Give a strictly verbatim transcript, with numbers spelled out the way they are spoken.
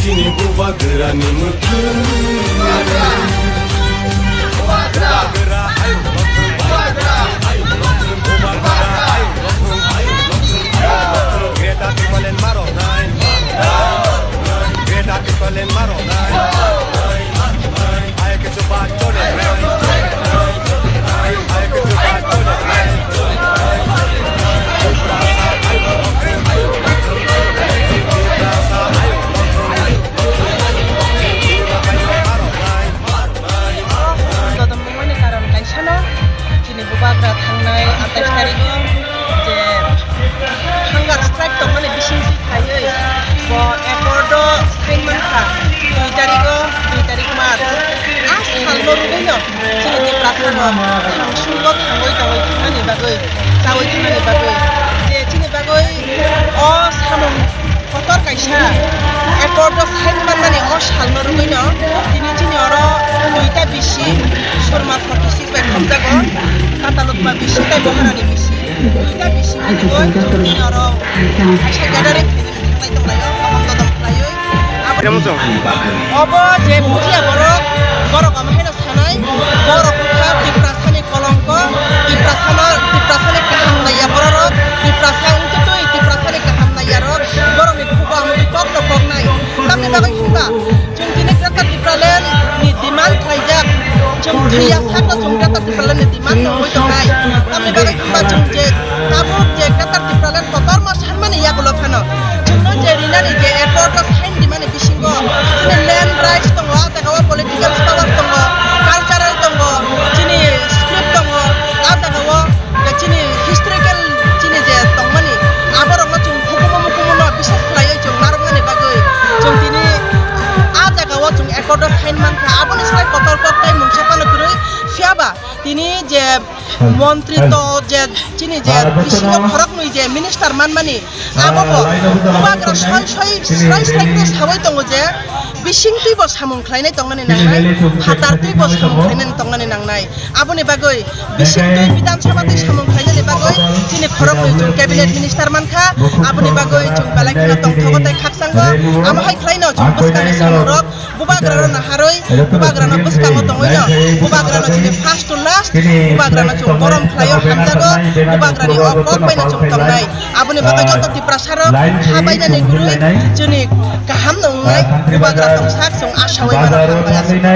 Chini bubagrani mwkhwng. Bubagra, ayuk, bubagra, ayuk, bubagra, ayuk, ayuk, ayuk. Greater Tipraland maroknai. Greater Tipraland maroknai. Hai kichu bad chole. Hai kichu bad chole. Dodom nungmani karon kaisano, chini bubagra thangnai atais tarigo je hunger strike tongmani bisingtwi khaiwi bo accord o sign mankha dui tarigo, dui tarik March. A salno rwgwino chini Tiprasarok thangsungo thangwi tongwi thangmani bagwi, chawi thangmani bagwi je chini bagwi o samung kotor kaisa accord o sign manmani o salno rwgwino tini chini oro duita bisi Surma forty six bai khobjago, Katalutma bisi tei Boharani bisi, duita bisi manwi chini oro kaisa gathering khainai tonglaio, tongmung dodom khlaiwi. Obo je bujiya borok, borok omo haino sanai, borok wngkha Tiprasani kolongko, Tiprasano, Tiprasani kaham naiya bororok, Tiprasa wngtwi twi, Tiprasani kaham naiyarok, borokni bubagra amtwi kokno koknai. Tamni bagwi hwnba, chwng tini Greater Tipraland ni demand khlaijak, chwng thwiya sakno chwng Greater Tipraland ni demand tongwi tongnai. Tamni bagwi hwnba chwng je tabuk je Greater Tipraland kotorma sanmani yagulo phano chwngno je rinani je accord o sign dimani bisingo chini land rights tongo, a jaga o political power tongo, cultural tongo, chini script tongo, a jaga o je chini historical chini je tongmani aborokno chwng hukumu mukumu no bisas khlaiwi chwng narwknani bagwi chwng tini a jaga o chwng accord o sign mankha, aboni slai kotor kok tei mungsa phano kwrwi. Phiya ba tini je montri to je chini je bisingo khoroknwi je minister manmani, abo bo bubagra soi soi srai srai khe sawi tongo je bisingtwi bo samung khlainai tongnani nangnai, phatartwi bo samung khlainani tongnani nangnai. Aboni bagwi bisingtwi Bidhan Sabha twi samung khlainani bagwi chini khoroknwi chwng cabinet minister mankha, aboni bagwi chwng belai kheno tongthogo tei khakchango. Amo hai khlaino chwng bwskangni samungrok bubagrano naharwi, bubagrano bwskango tongwino, bubagrano chini first to last, bubagrano chwng borom khlaio, hamjago, bubagrani o kok baino chwng tongnai. Aboni bagwi joto Tiprasarok habainani kwrwi chini kaham no wngnai, bubagra tongsak chwng asawi mano, hambai aswk.